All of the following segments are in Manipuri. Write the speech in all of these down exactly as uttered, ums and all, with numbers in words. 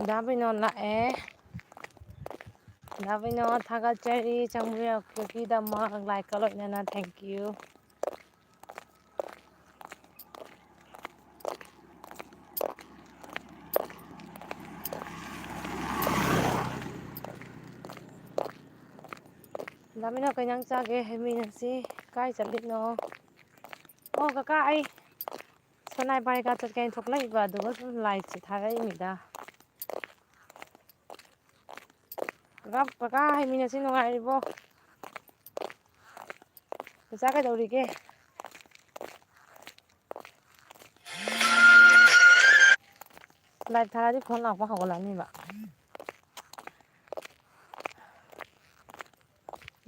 ꯗꯥ ꯕꯤꯅꯣ ꯂꯥꯛꯑꯦ꯫ ꯗꯥ ꯕꯤꯅꯣ, ꯊꯥꯒꯠꯆꯔꯤ ꯆꯪꯕꯤꯔꯛꯄꯒꯤꯗꯃꯛ, like ꯀ ꯂꯣꯏꯅꯅ꯫ Thank you꯫ ꯗꯥ ꯕꯤꯅꯣ, ꯀꯩ ꯏꯟꯖꯥꯡ ꯆꯥꯒꯦ? ꯍꯩꯃꯤꯟꯅꯁꯤ꯫ ꯀꯥꯏ ꯆꯠꯂꯤꯅꯣ? ꯑꯣ, ꯀꯀꯥ, ꯑꯩ ꯁꯣꯅꯥꯏ ꯕꯥꯔꯤꯒꯥ ꯆꯠꯀꯦꯅ ꯊꯣꯛꯂꯛꯏꯕ, ꯑꯗꯨꯒ ꯁꯨꯝ like ꯁꯦ ꯊꯥꯔꯛꯏꯅꯤꯗ꯫ ꯀꯀꯥ, ꯀꯀꯥ, ꯍꯩꯃꯤꯟꯅꯁꯤ, ꯅꯨꯡꯉꯥꯏꯔꯤꯕꯣ? ꯅꯆꯥ ꯀꯩꯗꯧꯔꯤꯒꯦ? Like ꯊꯥꯔꯛꯑꯗꯤ phone ꯂꯥꯛꯄ ꯍꯧꯒꯠꯂꯛꯑꯅꯤꯕ꯫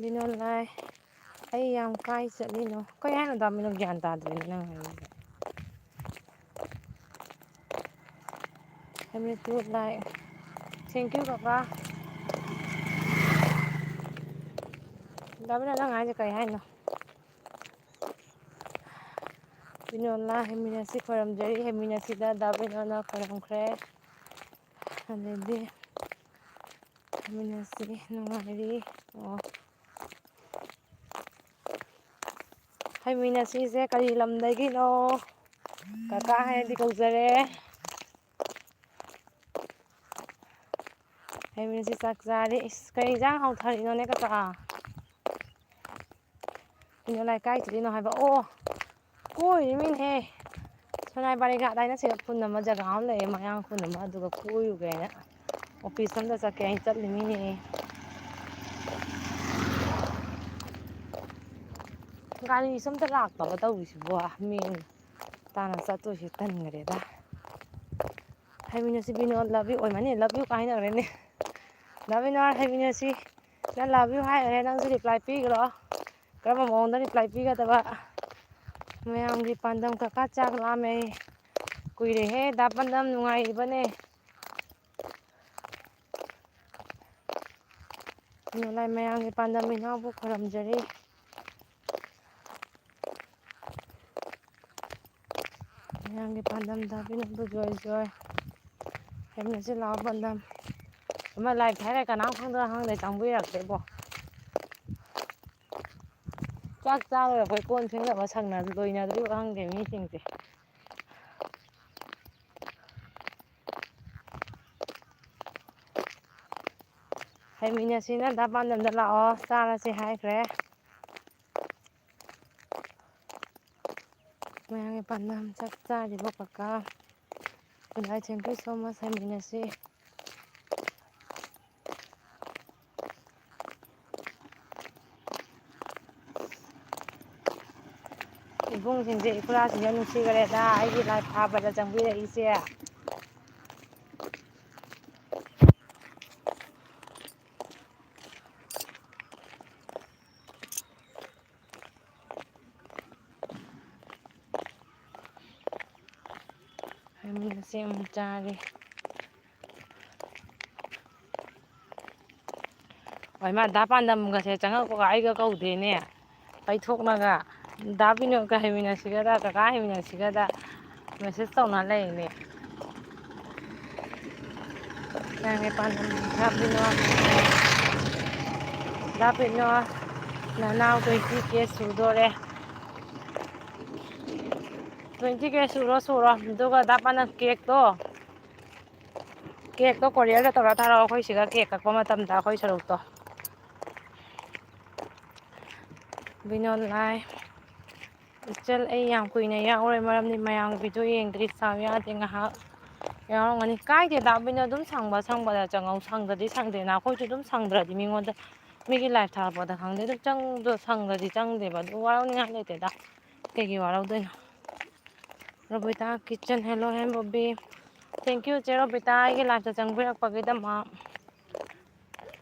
ꯕꯤꯅꯣ ꯂꯥꯏ, ꯑꯩ ꯌꯥꯝ ꯀꯥꯏ ꯆꯠꯂꯤꯅꯣ? ꯀꯩ ꯍꯥꯏꯅꯣ, ꯗꯥ ꯕꯤꯅꯣ? ꯒ꯭ꯌꯥꯟ ꯇꯥꯗ꯭ꯔꯦꯅꯦ ꯅꯪ ꯍꯥꯏꯔꯤꯁꯦ꯫ ꯍꯩꯃꯤꯟꯅꯁꯤ like꯫ Thank you, ꯀꯀꯥ꯫ ꯗꯥ ꯕꯤꯅꯣ, ꯅꯪ ꯍꯥꯏꯁꯦ ꯀꯩ ꯍꯥꯏꯅꯣ? ꯕꯤꯅꯣꯂꯥ, ꯍꯩꯃꯤꯟꯅꯁꯤ ꯈꯣꯏꯔꯝꯖꯔꯤ꯫ ꯍꯩꯃꯤꯟꯅꯁꯤꯗ ꯗꯥ ꯕꯤꯅꯣꯅ ꯈꯣꯏꯔꯝꯈ꯭ꯔꯦ꯫ ꯑꯗꯩꯗꯤ ꯍꯩꯃꯤꯟꯅꯁꯤ ꯅꯨꯡꯉꯥꯏꯔꯤ꯫ ꯑꯣ꯫ ꯍꯩꯃꯤꯟꯅꯁꯤꯁꯦ ꯀꯔꯤ ꯂꯝꯗꯒꯤꯅꯣ? ꯀꯀꯥ ꯍꯥꯏꯅꯗꯤ ꯀꯧꯖꯔꯦ꯫ ꯍꯩꯃꯤꯟꯅꯁꯤ ꯆꯥꯛ ꯆꯥꯔꯦ꯫ ꯏꯁ, ꯀꯩ ꯏꯟꯖꯥꯡ ꯍꯥꯎꯊꯔꯤꯅꯣꯅꯦ, ꯀꯀꯥ? ꯀꯩꯅꯣ, ꯂꯥꯏ ꯀꯥꯏ ꯆꯠꯂꯤꯅꯣ ꯍꯥꯏꯕ? ꯑꯣ, ꯀꯣꯏꯔꯤꯃꯤꯅꯦꯍꯦ꯫ ꯁꯣꯅꯥꯏ ꯕꯥꯔꯤꯒꯥꯠ ꯍꯥꯏꯅ ꯁꯤꯗ ꯈꯨꯟ ꯑꯃ, ꯖꯒꯥ ꯑꯃ ꯂꯩꯌꯦ, ꯃꯌꯥꯡ ꯈꯨꯟ ꯑꯃ, ꯑꯗꯨꯒ ꯀꯣꯏꯔꯨꯒꯦꯅ꯫ Office ꯑꯝꯗ ꯆꯠꯀꯦ ꯍꯥꯏꯅ ꯆꯠꯂꯤꯃꯤꯅꯦ꯫ ꯒꯥꯔꯤꯁꯨ ꯑꯝꯇ ꯂꯥꯛꯇꯕ ꯇꯧꯔꯤꯁꯤꯕꯣ, ꯃꯤ ꯇꯥꯅ ꯆꯠꯇꯣꯏꯁꯦ ꯇꯟꯈ꯭ꯔꯦꯗ꯫ ꯍꯩꯃꯤꯟꯅꯁꯤ ꯕꯤꯅꯣ, love you ꯑꯣꯏꯃꯅꯤ, love you ꯀꯥꯏꯅꯈ꯭ꯔꯦꯅꯦ꯫ ꯗꯥ ꯕꯤꯅꯣ, ꯍꯩꯃꯤꯟꯅꯁꯤ꯫ ꯅꯪ love you ꯍꯥꯏꯈ꯭ꯔꯦ, ꯅꯪꯁꯨ reply ꯄꯤꯈ꯭ꯔꯣ꯫ ꯀꯔꯝꯕ ꯃꯑꯣꯡꯗ reply ꯄꯤꯒꯗꯕ? ꯃꯌꯥꯝꯒꯤ ꯄꯥꯟꯗꯝ ꯀꯀꯥ ꯆꯥꯛ ꯂꯥꯝꯃꯦ꯫ ꯀꯨꯏꯔꯦꯍꯦ ꯗꯥ ꯄꯥꯟꯗꯝ, ꯅꯨꯡꯉꯥꯏꯔꯤꯕꯅꯦ? ꯕꯤꯅꯣ ꯂꯥꯏ, ꯃꯌꯥꯝꯒꯤ ꯄꯥꯟꯗꯝ ꯏꯅꯥꯎꯕꯨ ꯈꯣꯏꯔꯝꯖꯔꯤ꯫ ꯃꯌꯥꯝꯒꯤ ꯄꯥꯟꯗꯝꯗ ꯕꯤꯅꯣꯕꯨ ꯖꯣꯏ ꯖꯣꯏ꯫ ꯀꯩꯅꯣꯁꯤ ꯂꯥꯛꯑꯣ, ꯄꯥꯟꯗꯝ꯫ ꯑꯃ ꯂꯥꯏ ꯊꯥꯏꯔꯦ, ꯀꯅꯥꯝ ꯈꯪꯗꯣꯏꯔꯥ ꯈꯪꯗꯦ, ꯆꯪꯕꯤꯔꯛꯇꯦꯕꯣ꯫ ꯆꯥꯛ ꯆꯥ ꯂꯣꯏꯔꯛꯄꯩ ꯀꯣꯟ ꯐꯦꯡꯅꯕ ꯁꯪꯅ-, ꯂꯣꯏꯅꯗ꯭ꯔꯤꯕ ꯈꯪꯗꯦ ꯃꯤꯁꯤꯡꯁꯦ꯫ ꯍꯩꯃꯤꯟꯅꯁꯤꯅ ꯗꯥ ꯄꯥꯟꯗꯝꯗ ꯂꯥꯛꯑꯣ, ꯆꯥꯔꯁꯦ ꯍꯥꯏꯈ꯭ꯔꯦ꯫ ꯃꯌꯥꯝꯒꯤ ꯄꯥꯟꯗꯝ ꯆꯥꯛ ꯆꯥꯔꯤꯕ ꯀꯀꯥ꯫ ꯈꯨꯟꯗꯥꯏ, thank you so much, ꯍꯩꯃꯤꯟꯅꯁꯤ꯫ ꯏꯕꯨꯡꯁꯤꯡꯁꯦ, ꯏꯈꯨꯔꯥꯁꯤꯡꯁꯦ ꯅꯨꯡꯁꯤꯈꯔꯦꯗ, ꯑꯩꯒꯤ ꯂꯥꯏ ꯊꯥꯕꯗ ꯆꯪꯕꯤꯔꯛꯏꯁꯦ꯫ ꯍꯩꯃꯤꯟꯅꯁꯤ ꯑꯃꯨꯛ ꯆꯥꯔꯤ꯫ ꯍꯣꯏ, ꯃꯥ ꯗꯥ ꯄꯥꯟꯗꯝꯒꯁꯦ ꯆꯪꯉꯛꯄꯒ ꯑꯩꯒ ꯀꯧꯗꯦꯅꯦ꯫ ꯄꯩꯊꯣꯛꯅꯒ ꯗꯥ ꯕꯤꯅꯣꯗꯀ ꯍꯩꯃꯤꯟꯅꯁꯤꯒꯗ, ꯀꯀꯥ ꯍꯩꯃꯤꯟꯅꯁꯤꯒꯗ message ꯇꯧꯅ ꯂꯩꯔꯤꯅꯦ꯫ ꯅꯪꯒꯤ ꯄꯥꯟꯗꯝ ꯗꯥ ꯕꯤꯅꯣꯗ꯫ ꯗꯥ ꯕꯤꯅꯣꯗ, ꯅꯅꯥꯎ twenty K ꯁꯨꯗꯣꯔꯦ꯫ Twenty K ꯁꯨꯔꯣ, ꯁꯨꯔꯣ꯫ ꯑꯗꯨꯒ ꯗꯥ ꯄꯥꯟꯗꯝ cake ꯇꯣ, cake ꯇꯣ courier ꯗ ꯇꯧꯔ ꯊꯥꯔꯛꯑꯣ, ꯑꯩꯈꯣꯏ ꯁꯤꯒ cake ꯀꯛꯄ ꯃꯇꯝꯗ ꯑꯩꯈꯣꯏ ꯁꯔꯨꯛꯇꯣ꯫ ꯕꯤꯅꯣꯗ ꯂꯥꯏ꯫ ꯏꯆꯜ, ꯑꯩ ꯌꯥꯝ ꯀꯨꯏꯅ ꯌꯥꯎꯔꯣꯏ, ꯃꯔꯝꯗꯤ ꯃꯌꯥꯝꯒꯤ video ꯌꯦꯡꯗ꯭ꯔꯤ, ꯆꯥꯎ ꯌꯥꯗꯦ, ꯉꯥꯏꯍꯥꯛ ꯌꯥꯎꯔꯝꯒꯅꯤ꯫ ꯀꯥꯏꯗꯦꯗ, ꯕꯤꯅꯣꯗ ꯑꯗꯨꯝ ꯁꯪꯕ ꯁꯪꯕꯗ ꯆꯪꯉꯧ, ꯁꯪꯗ꯭ꯔꯗꯤ ꯁꯪꯗꯦꯅ, ꯑꯩꯈꯣꯏꯁꯨ ꯑꯗꯨꯝ ꯁꯪꯗ꯭ꯔꯗꯤ ꯃꯤꯉꯣꯟꯗ, ꯃꯤꯒꯤ live ꯊꯥꯔꯛꯄꯗ ꯈꯪꯗꯦ, ꯑꯗꯨꯝ ꯆꯪꯗꯣ, ꯁꯪꯗ꯭ꯔꯗꯤ ꯆꯪꯗꯦꯕ, ꯑꯗꯨ ꯋꯥꯔꯧꯅꯤꯡꯉꯥꯏ ꯂꯩꯇꯦꯗ, ꯀꯩꯒꯤ ꯋꯥꯔꯧꯗꯣꯏꯅꯣ? ꯔꯣꯕꯤꯇꯥ kitchen, hello ꯍꯦꯟ ꯕꯣꯕꯤ꯫ Thank you ꯆꯦ ꯔꯣꯕꯤꯇꯥ, ꯑꯩꯒꯤ live ꯇ ꯆꯪꯕꯤꯔꯛꯄꯒꯤꯗꯃꯛ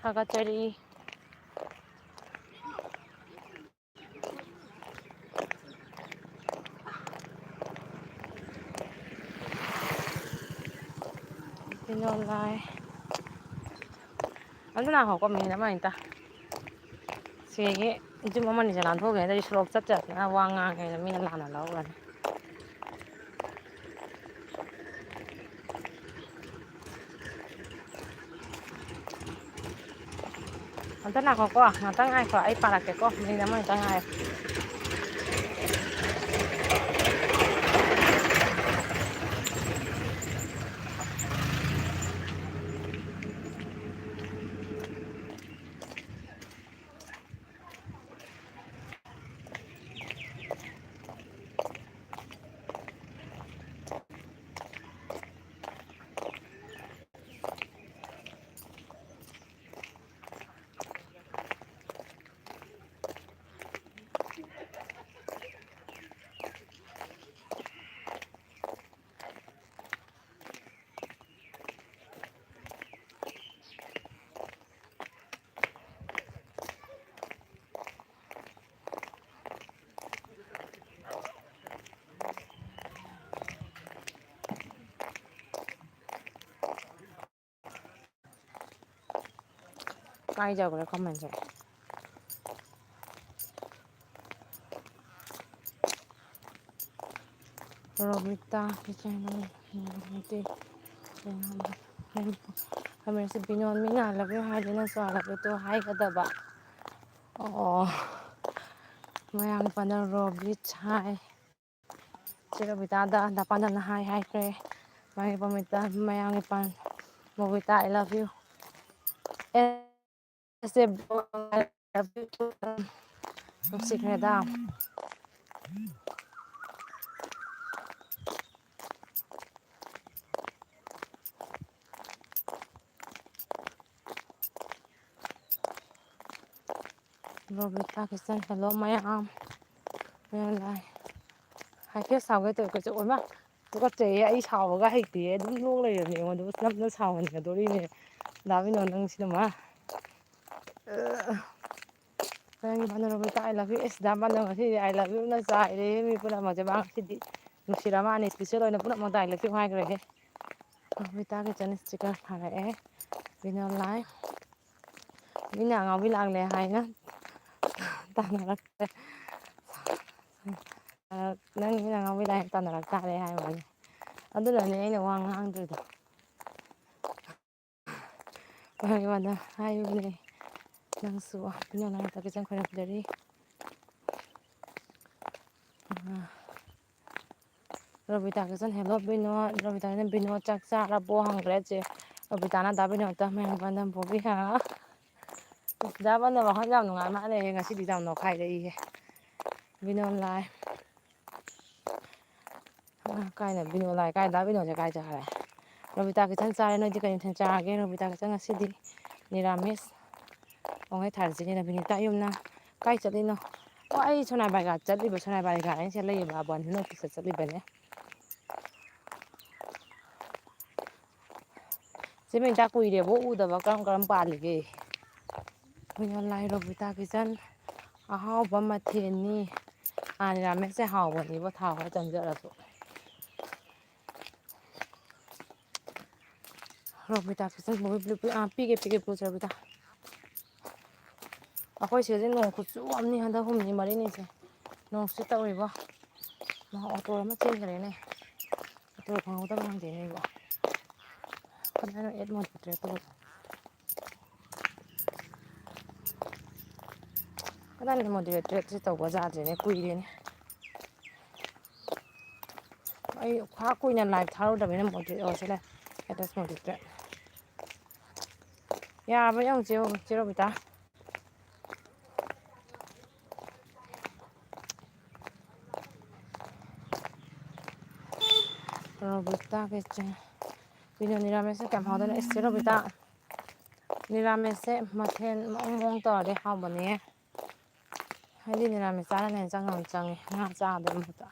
ꯊꯥꯒꯠꯆꯔꯤ꯫ ꯕꯤꯅꯣꯗ ꯂꯥꯏ꯫ ꯑꯝꯇ ꯅꯥꯈꯣꯀꯣ, minute ꯑꯃ ꯑꯅꯤꯇ꯫ ꯁꯤꯒꯤ ꯌꯨꯝ ꯑꯃꯅꯤꯁꯦ ꯂꯥꯟꯊꯣꯛꯈꯤꯅꯤ, ꯑꯗꯩ ꯁꯣꯔꯣꯛ ꯆꯠ ꯆꯠꯇꯅ ꯋꯥ ꯉꯥꯡꯉꯦꯅ ꯃꯤꯅ ꯂꯥꯟꯅ ꯂꯧꯔꯅꯤ꯫ ꯉꯥꯛꯇꯪ ꯉꯥꯏꯈꯣꯀꯣ, ꯉꯥꯛꯇꯪ ꯉꯥꯏꯈꯣ, ꯑꯩ ꯄꯥꯔꯛꯀꯦꯀꯣ, ꯃꯤꯅꯤꯠ ꯑꯃ ꯉꯥꯛꯇꯪ ꯉꯥꯏꯌꯣ꯫ ꯀꯥꯏ ꯆꯠꯈ꯭ꯔꯦ ꯈꯨꯃꯟꯁꯦ? ꯔꯣꯕꯤꯇꯥ ꯀꯤꯆꯟ, ꯈꯃꯦꯟꯁꯦ ꯕꯤꯅꯣꯟ ꯃꯤꯅ I love you ꯍꯥꯏꯗꯅꯁꯨ I love you too ꯍꯥꯏꯒꯗꯕ꯫ ꯑꯣ, ꯃꯌꯥꯡ ꯅꯨꯄꯥꯅ ꯔꯣꯕꯤꯠ ꯍꯥꯏ꯫ ꯆꯦ ꯔꯣꯕꯤꯇꯥꯗ ꯗꯥ ꯄꯥꯟꯗꯝꯅ ꯍꯥꯏ ꯍꯥꯏꯈ꯭ꯔꯦ꯫ ꯃꯥꯒꯤ ꯄꯥꯝꯃꯤꯇ ꯃꯌꯥꯝꯒꯤ ꯄꯥꯟ-, ꯕꯣꯕꯤꯇꯥ, I love you꯫ ꯑꯦ, ꯑꯦꯁ ꯑꯦ, ꯅꯨꯡꯁꯤꯈ꯭ꯔꯦꯗ꯫ ꯕꯣꯕꯤꯇꯥ ꯀꯤꯆꯟ, hello ꯃꯌꯥꯝ꯫ ꯃꯌꯥꯝ ꯂꯥꯏ꯫ ꯍꯥꯏꯐꯦꯠ ꯁꯥꯎꯒꯦ ꯇꯧꯋꯦ, ꯀꯩꯁꯨ ꯑꯣꯏꯃ꯫ ꯇꯨꯀꯠꯆꯩꯌꯦ, ꯑꯩ ꯁꯥꯎꯕꯒ ꯍꯩꯇꯦ꯫ ꯑꯗꯨꯝ ꯅꯣꯛ ꯂꯩꯔꯕꯅꯦ ꯑꯩꯉꯣꯟꯗꯕꯨ꯫ ꯅꯝꯅ ꯁꯥꯎꯍꯟꯒꯗꯣꯔꯤꯅꯦ꯫ ꯗꯥ ꯕꯤꯅꯣ, ꯅꯪ ꯁꯤꯅ ꯃꯥ꯫ ꯅꯪꯒꯤ ꯄꯥꯟꯗꯝ ꯔꯣꯕꯤꯇꯥ, I love you꯫ ꯑꯦꯁ, ꯗꯥ ꯄꯥꯟꯗꯝ ꯉꯁꯤꯗꯤ I love you ꯅ ꯆꯥꯏꯔꯦꯍꯦ ꯃꯤ ꯄꯨꯝꯅꯃꯛꯁꯦ꯫ ꯃꯥ ꯉꯁꯤꯗꯤ ꯅꯨꯡꯁꯤꯔ ꯃꯥꯅꯤ, special ꯑꯣꯏꯅ ꯄꯨꯝꯅꯃꯛꯇ I love you ꯍꯥꯏꯈ꯭ꯔꯦꯍꯦ꯫ ꯔꯣꯕꯤꯇꯥꯒꯤ ꯆꯅꯤ sticker ꯊꯥꯔꯛꯑꯦ꯫ ꯕꯤꯅꯣ ꯂꯥꯏ꯫ ꯃꯤꯅ ꯑꯉꯥꯎꯕꯤ ꯂꯥꯛꯂꯦ ꯍꯥꯏꯅ ꯇꯥꯟꯅꯔꯛꯇ꯭ꯔꯦ꯫ ꯅꯪ ꯃꯤꯅ ꯑꯉꯥꯎꯕꯤ ꯂꯥꯛꯑꯦ ꯇꯥꯟꯅꯔꯛ ꯇꯥꯔꯦ ꯍꯥꯏꯕꯅꯤ꯫ ꯑꯗꯨꯅꯅꯦ ꯑꯩꯅ ꯋꯥ ꯉꯥꯡꯗ꯭ꯔꯤꯗꯣ꯫ ꯃꯥꯒꯤ ꯋꯥꯗ ꯍꯥꯏꯕꯅꯦ꯫ ꯅꯪꯁꯨ ꯕꯤꯅꯣ ꯅꯥꯏꯇ ꯀꯤꯆꯟ ꯈꯣꯏꯔꯝꯖꯔꯤ꯫ ꯑꯥ, ꯔꯣꯕꯤꯇꯥ ꯀꯤꯆꯟ, hello ꯕꯤꯅꯣ꯫ ꯔꯣꯕꯤꯇꯥꯅ, "ꯕꯤꯅꯣ ꯆꯥꯛ ꯆꯥꯔꯕꯣ?" ꯍꯪꯈ꯭ꯔꯦ ꯆꯦ ꯔꯣꯕꯤꯇꯥꯅ ꯗꯥ ꯕꯤꯅꯣꯗ꯫ ꯃꯌꯥꯝ ꯄꯥꯟꯗꯝ ꯄꯣꯕꯤ, ꯍꯥ? ꯗꯥ ꯄꯥꯟꯗꯝ ꯋꯥꯈꯜ ꯌꯥꯝ ꯅꯨꯡꯉꯥꯏ ꯃꯥꯜꯂꯦ ꯉꯁꯤꯗꯤ, ꯌꯥꯝ ꯅꯣꯛꯈꯥꯏꯔꯛꯏꯍꯦ꯫ ꯕꯤꯅꯣ ꯂꯥꯏ꯫ ꯑ, ꯀꯥꯏꯅ ꯕꯤꯅꯣ ꯂꯥꯏ ꯀꯥꯏ, ꯗꯥ ꯕꯤꯅꯣꯁꯦ ꯀꯥꯏ ꯆꯠꯈ꯭ꯔꯦ? ꯔꯣꯕꯤꯇꯥ ꯀꯤꯆꯟ ꯆꯥꯔꯦ, ꯅꯣꯏꯗꯤ ꯀꯔꯤ ꯃꯊꯦꯜ ꯆꯥꯔꯒꯦ? ꯔꯣꯕꯤꯇꯥ ꯀꯤꯆꯟ ꯉꯁꯤꯗꯤ ꯅꯤꯔꯥꯃꯤꯁ꯫ ꯑꯣ, ꯉꯩ ꯊꯥꯔꯁꯤꯅꯦ ꯔꯕꯤꯅꯤꯇꯥ ꯌꯨꯝꯅ꯫ ꯀꯥꯏ ꯆꯠꯂꯤꯅꯣ? ꯑꯣ, ꯑꯩ ꯁꯣꯅꯥꯏꯕꯥꯏꯒ ꯆꯠꯂꯤꯕ, ꯁꯣꯅꯥꯏꯕꯥꯏꯒ ꯑꯩꯅ ꯁꯤꯗ ꯂꯩꯌꯦꯕ, ꯑꯕꯣꯟꯁꯤꯅ ꯑꯣꯐꯤꯁꯇ ꯆꯠꯂꯤꯕꯅꯦ꯫ ꯆꯦ ꯕꯤꯅꯤꯇꯥ ꯀꯨꯏꯔꯦꯕꯣ ꯎꯗꯕ, ꯀꯔꯝ ꯀꯔꯝ ꯄꯥꯜꯂꯤꯒꯦ? ꯕꯤꯅꯣ ꯂꯥꯏ, ꯔꯣꯕꯤꯇꯥ ꯀꯤꯆꯟ, ꯑꯍꯥꯎꯕ ꯃꯊꯦꯜꯅꯤ꯫ ꯑꯥ, ꯅꯤꯔꯥꯃꯤꯁꯁꯦ ꯍꯥꯎꯕꯅꯦꯕꯣ, ꯊꯥꯎ ꯈꯔ ꯆꯪꯖꯔꯁꯨ꯫ ꯔꯣꯕꯤꯇꯥ ꯀꯤꯆꯟ ꯕꯣꯏ ꯕ꯭ꯂꯨ ꯄ꯭ꯂꯦ-, ꯑꯥ, ꯄꯤꯒꯦ, ꯄꯤꯒꯦ, ꯄꯨꯁꯦ ꯔꯣꯕꯤꯇꯥ꯫ ꯑꯩꯈꯣꯏ ꯁꯤꯗꯗꯤ ꯅꯣꯡ ꯈꯨꯠꯆꯨ ꯑꯃꯅꯤ ꯍꯟꯗꯛ ꯍꯨꯝꯅꯤ ꯃꯔꯤꯅꯤꯁꯦ꯫ ꯅꯣꯡꯁꯤ ꯇꯧꯔꯤꯕꯣ꯫ ꯃꯍꯥꯛ ꯑꯣꯇꯣ ꯑꯃ ꯆꯦꯟꯈ꯭ꯔꯦꯅꯦ꯫ ꯑꯣꯇꯣ ꯐꯪꯍꯧꯗꯕ ꯈꯪꯗꯦꯅꯦ ꯑꯩꯕꯣ꯫ ꯀꯃꯥꯏꯅ ꯑꯦꯠ ꯃꯣꯗꯔꯦꯇꯔ ꯇꯧꯕ? ꯀꯗꯥꯏꯗ ꯃꯣꯗꯔꯦꯇꯔꯁꯦ ꯇꯧꯕ ꯌꯥꯗ꯭ꯔꯦꯅꯦ, ꯀꯨꯏꯔꯦꯅꯦ꯫ ꯑꯩ ꯈꯔ ꯀꯨꯏꯅ ꯂꯥꯏꯚ ꯊꯥꯔꯨꯗꯕꯅꯤꯅ ꯃꯣꯗꯔꯦ-, ꯑꯣ, ꯁꯤ ꯂꯩ, status ꯃꯣꯗꯔꯦꯇꯔ꯫ ꯌꯥꯔꯕ ꯌꯦꯡꯉꯨ, ꯆꯦ ꯔꯣ-, ꯆꯦ ꯔꯣꯕꯤꯇꯥ꯫ ꯔꯣꯕꯤꯇꯥ ꯀꯤꯆꯟ꯫ ꯀꯩꯅꯣ, ꯅꯤꯔꯥꯃꯤꯁꯁꯦ ꯀꯌꯥꯝ ꯍꯥꯎꯗꯣꯏꯅꯣ? ꯑꯦꯁ, ꯆꯦ ꯔꯣꯕꯤꯇꯥ, ꯅꯤꯔꯥꯃꯤꯁꯁꯦ ꯃꯊꯦꯜ ꯃꯑꯣꯡ ꯃꯑꯣꯡ ꯇꯧꯔꯗꯤ ꯍꯥꯎꯕꯅꯦ꯫ ꯍꯥꯏꯗꯤ ꯅꯤꯔꯥꯃꯤꯁ ꯆꯥꯔꯅ ꯍꯦꯟꯅ ꯆꯪ ꯌꯥꯝ ꯆꯪꯉꯦ, ꯉꯥ ꯆꯥꯕꯗꯨꯏ ꯃꯍꯨꯠꯇ꯫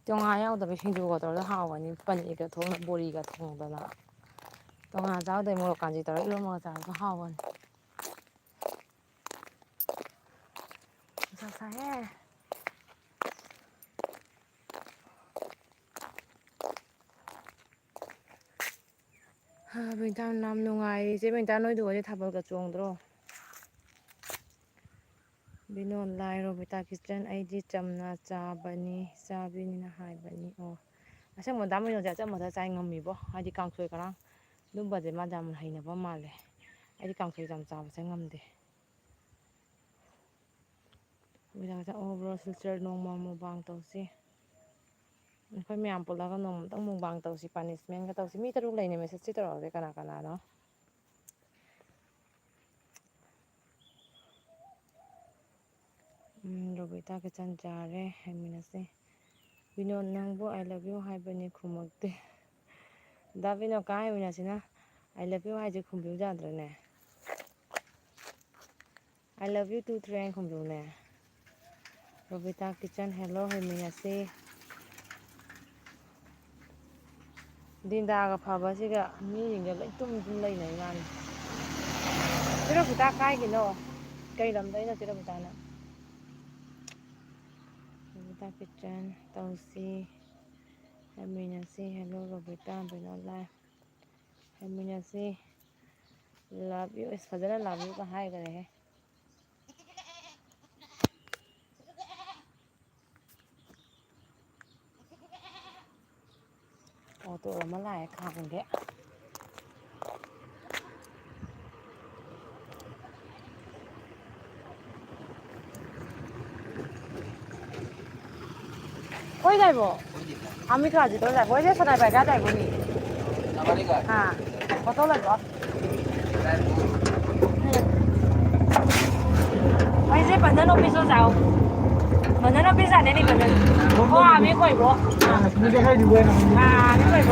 ꯇꯣꯉꯥ ꯌꯥꯎꯗꯕ ꯁꯤꯡꯖꯨꯒ ꯇꯧꯔꯒ ꯍꯥꯎꯕꯅꯤ, ꯄꯅꯤꯔꯒ ꯊꯣꯡ-, ꯕꯣꯔꯤꯒ ꯊꯣꯡꯗꯅ꯫ ꯇꯣꯉꯥ ꯆꯥꯎꯗꯣꯏ ꯃꯣꯔꯣꯛ ꯀꯥꯟꯆꯤ ꯇꯧꯔꯒ ꯏꯔꯣꯝꯕꯒ ꯆꯥꯕꯗꯣ ꯍꯥꯎꯕꯅꯤ꯫ ꯅꯨꯡꯁꯥ ꯁꯥꯏꯍꯦ꯫ ꯍꯥ, ꯕꯤꯅꯤꯇꯥ ꯌꯥꯝ ꯅꯨꯡꯉꯥꯏꯔꯤ꯫ ꯏꯆꯦ ꯕꯤꯅꯤꯇꯥ, ꯅꯣꯏꯗꯨꯒꯗꯤ ꯊꯥꯕꯜꯒ ꯆꯣꯡꯗ꯭ꯔꯣ? ꯕꯤꯅꯣ ꯂꯥꯏ, ꯔꯣꯕꯤꯇꯥ ꯀꯤꯆꯟ, ꯑꯩꯗꯤ ꯆꯝꯅ ꯆꯥꯕꯅꯤ, ꯆꯥꯕꯤꯅꯤꯅ ꯍꯥꯏꯕꯅꯤ꯫ ꯑꯣ, ꯑꯁꯦꯡꯕ ꯗꯥ ꯃꯣꯅꯣꯁꯦ ꯑꯆꯝꯕꯗ ꯆꯥꯏ ꯉꯝꯃꯤꯕꯣ, ꯍꯥꯏꯗꯤ ꯀꯥꯡꯁꯣꯏ ꯀꯔꯥꯡ ꯑꯗꯨꯝꯕꯁꯦ ꯃꯥꯗꯤ ꯌꯥꯝ ꯍꯩꯅꯕ ꯃꯥꯜꯂꯦ꯫ ꯑꯩꯗꯤ ꯀꯥꯡꯁꯣꯏ ꯌꯥꯝ ꯆꯥꯕꯁꯦ ꯉꯝꯗꯦ꯫ ꯅꯨꯃꯤꯗꯥꯡ ꯆꯥꯛ ꯑꯣ ꯕ꯭ꯔꯣ, ꯁꯤꯜꯆꯔ ꯅꯣꯡꯃ ꯃꯨꯛꯕꯥꯡ ꯇꯧꯁꯤ꯫ ꯑꯩꯈꯣꯏ ꯃꯌꯥꯝ ꯄꯨꯜꯂꯒ ꯅꯣꯡꯃꯇꯪ ꯃꯨꯛꯕꯥꯡ ꯇꯧꯁꯤ, ꯄꯅꯤꯁꯃꯦꯟꯒ ꯇꯧꯁꯤ꯫ ꯃꯤ ꯇꯔꯨꯛ ꯂꯩꯅꯦ, ꯃꯦꯁꯦꯖꯁꯤ ꯇꯧꯔꯛꯑꯒꯦ ꯀꯅꯥ ꯀꯅꯥꯅꯣ꯫ ꯎꯝ, ꯔꯣꯕꯤꯇꯥ ꯀꯤꯆꯟ ꯆꯥꯔꯦ, ꯍꯥꯏꯃꯤꯟꯅꯁꯤ꯫ ꯕꯤꯅꯣ, ꯅꯪꯕꯨ "I love you" ꯍꯥꯏꯕꯅꯤ ꯈꯨꯝꯃꯛꯇꯦ꯫ ꯗꯥ ꯕꯤꯅꯣ, ꯀꯥ ꯍꯥꯏꯃꯤꯟꯅꯁꯤꯅ "I love you" ꯍꯥꯏꯁꯦ ꯈꯨꯝꯕꯤꯌꯨ ꯌꯥꯗ꯭ꯔꯅꯦ? "I love you too" three ꯍꯥꯏꯅ ꯈꯨꯝꯕꯤꯌꯨꯅꯦ꯫ ꯔꯣꯕꯤꯇꯥ ꯀꯤꯆꯟ, hello, ꯍꯥꯏꯃꯤꯟꯅꯁꯤ꯫ ꯗꯤꯟꯗꯥꯒ ꯐꯕꯁꯤꯒ ꯃꯤꯁꯤꯡꯁꯦ ꯂꯣꯏ ꯇꯨꯝ ꯇꯨꯝ ꯂꯩꯅꯩ ꯃꯥꯅꯤ꯫ ꯆꯦ ꯔꯣꯕꯤꯇꯥ ꯀꯥꯏꯒꯤꯅꯣ? ꯀꯩ ꯂꯝꯗꯩꯅꯣ ꯆꯦ ꯔꯣꯕꯤꯇꯥꯅ? ꯔꯣꯕꯤꯇꯥ ꯀꯤꯆꯟ ꯇꯧꯁꯤ꯫ ꯍꯥꯏꯃꯤꯟꯅꯁꯤ꯫ Hello ꯔꯣꯕꯤꯇꯥ, ꯕꯤꯅꯣ ꯂꯥꯏꯐ꯫ ꯍꯥꯏꯃꯤꯟꯅꯁꯤ꯫ Love you꯫ ꯑꯁ, ꯐꯖꯅ love youꯒ ꯍꯥꯏꯈꯔꯦꯍꯦ꯫ ꯑꯣꯇꯣ ꯑꯃ ꯂꯥꯛꯑꯦ ꯈꯥꯝꯒꯦ꯫ ꯀꯣꯏ যাইব? আমি তো আজি তো যাবই যে সদাই বাইগা যাইব নি? হ্যাঁ, কত লাগব? ওই যে বন্ধন অফিসও যাও। বন্ধন অফিস জানে নি বন্ধন? ও, আমি কইব। তুমি দেখাই দিব না। হ্যাঁ, আমি কইব।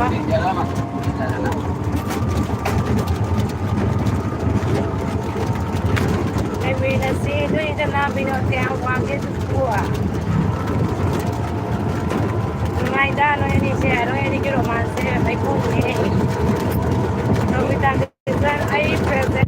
Ay, wait, let's see. Do you know, you know, they are walking to school. Ngaida, no, any share, no, any romance, I call me. No, we don't, I present.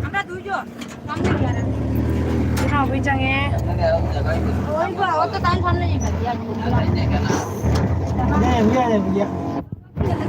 আমরা দুইজন, সামনে গিয়ে আর। না, ওই চাঙে। ওই গো, ও তো তাই সামনে যাবে, আর কি। হ্যাঁ, ভুলিয়া যায়, ভুলিয়া।